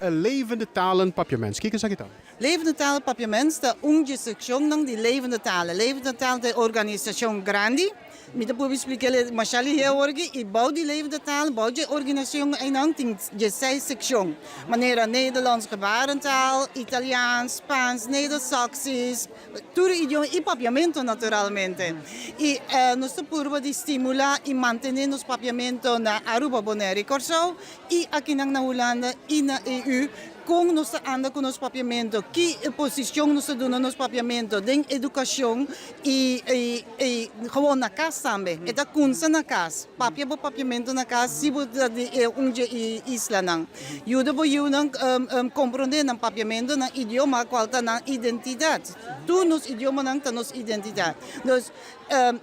Levende Talen Papiaments. Kiko esaki ta? Levende Talen Papiaments ta un dje sekshonnan di Levende Talen. Levende Talen ta e organisashon grandi. Mi ta purba splik'el masha lihé awor aki. I bou di Levende Talen, bou dje organisashon einan tin dje seis sekshon, manera Nederlands Gebarentaal, Italiaans, Spaans, Nedersaksisch, tur idioma i papiamento naturalmente. I nos ta purba di stimulá i mantené nos papiamento na Aruba, Bonaire i Kòrsou i akinan na Hulanda i na EU. Kon nos ta anda ku nos papiamento? Ki posishon nos ta duna nos papiamento den edukashon i i gewoon na kas tambe? E ta kunsa na kas. Papia bo papiamento na kas si bo ta di e un dje islanan. Yuda bo yunan komprondé nan papiamento, nan idioma kual ta nan identidat. Tur nos idiomanan ta nos identidat. Dus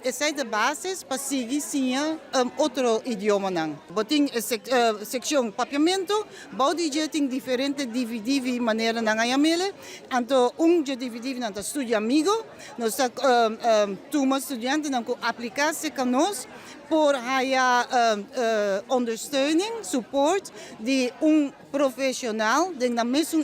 Esei ta basis pa sigui siña otro idiomanan. Bo tin e sekshon Papiamentu, bou di dje tin diferente dividivi manera nan a yam'ele. Anto un dje dividivinan ta Studio Amigo. Nos ta tuma studiantenan ku apliká serka nos por haya ondersteuning, support, di un profesional den nan mesun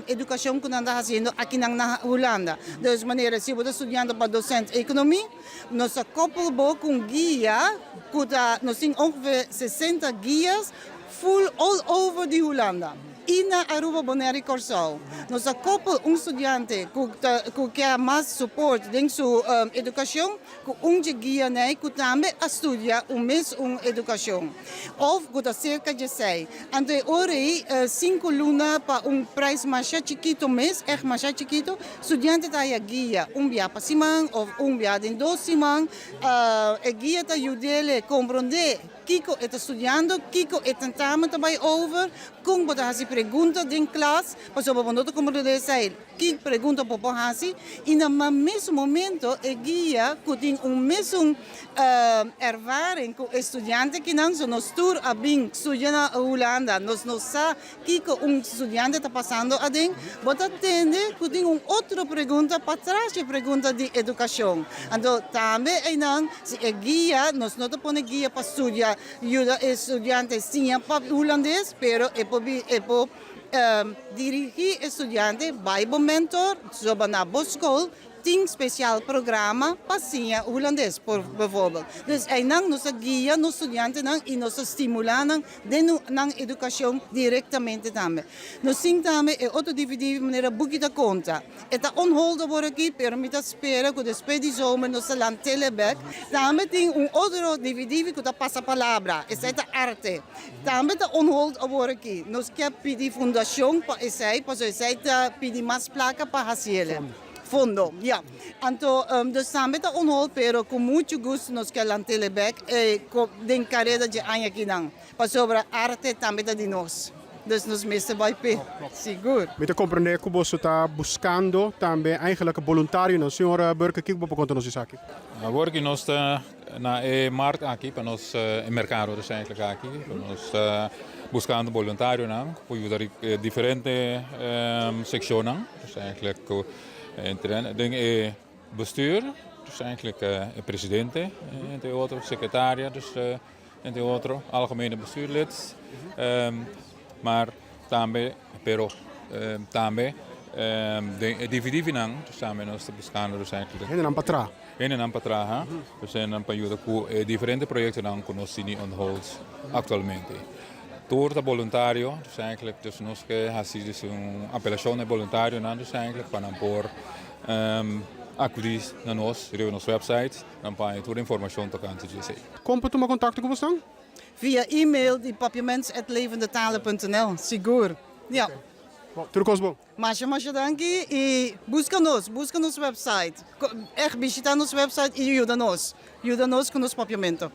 educacion cu nan ta haciendo akinan na Hulanda. Dus manera si bo ta studiando pa docent economie, nos ta koppel bo cu un guia cu ta, nos tin ongeveer 60 guias full all over di Hulanda y na Aruba, Bonaire y Corsou. Nos ta koppel un studiante cu ta cu kier mas support den su educacion Ku un dje guianei ku tambe a studia un mes un edukashon òf ku ta serka dje esei. Anto e ora ei sinku luna pa un prijs masha chikitu mes, ègt masha chikitu, studiante ta haya guia un bia pa siman òf un bia den dos siman. E guia ta yud'el komprondé kiko e ta studiando, kiko e tentamen ta bai over, kon bo ta hasi pregunta den klas, pasobra bo no ta komprondé esei. Ki pregunta bo por hasi? I na mes momento e guia ku tin un mesun ervaring ku e studiante kinan, so nos tur a bin studia na Hulanda, nos no sa kiko un studiante ta pasando aden, bo ta tende ku tin un otro pregunta patras dje pregunta di edukashon. Anto tambe einan si e guia, nos no ta pone guia pa studia yuda e studiante siña papia hulandes, pero e por e por Dirigí e studiante bai bo mentor soba na bo skol tin spesial programa pa siña hulandes por bijvoorbeeld. Dus einan nos ta guia nos studiantenan i nos ta stimulá nan den nan edukashon direktamente tambe. Nos tin tambe e otro dvd manera Buki ta konta. E ta on hold awor aki, pero mi ta spera ku despues di zomer nos ta lant'el bek. Tambe tin un otro dvd ku ta pasa palabra, esei ta arte. Tambe ta on hold awor aki. Nos ke pidi fundashon pa esei, pasobra esei ta pidi mas plaka pa hasiel. Fondo, ya. Anto, dus tambe ta on hold, pero ku muchu gusto nos ke lant'el bek den kareda dje aña akinan. Pasobra arte tambe ta di nos, dus nos mester bai p'e, sigur. Mi ta comprende cu boso ta buscando tambe eigenlijk boluntarionan. Señor Burke, kico bo por conta nos esaki? Awor ki nos ta na e markt aki pa nos, e mercado dus eigenlijk aki, pa nos ta buscando boluntarionan cu por yuda diferente seccionnan, dus eigenlijk cu den e bestuur, dus eigenlijk e presidente entre otro, secretaria, dus. Entre otro algemene bestuurlid, maar tambe, pero tambe den e dividivinan dus tambe nos ta buscando dus eigenlijk. Hendenan pa traha. Hendenan pa traha, dus hendenan pa yuda cu e diferente proyectonan cu nos tini on hold actualmente. Tur ta boluntario, dus eigenlijk dus nos ke haci dus un apelacion na e boluntarionan dus eigenlijk pa nan por acudi na nos riba nos website. Nan pa haña tur informashon tokante di esei. Kon por tuma kontakto ku bosnan? Via e-mail di papiaments@levendetalen.nl, sigur. Ja. Bon, tur kos bon. Masha masha danki i buska nos, buska nos website. Echt bishita nos website i yuda nos. Yuda nos ku nos papiamento.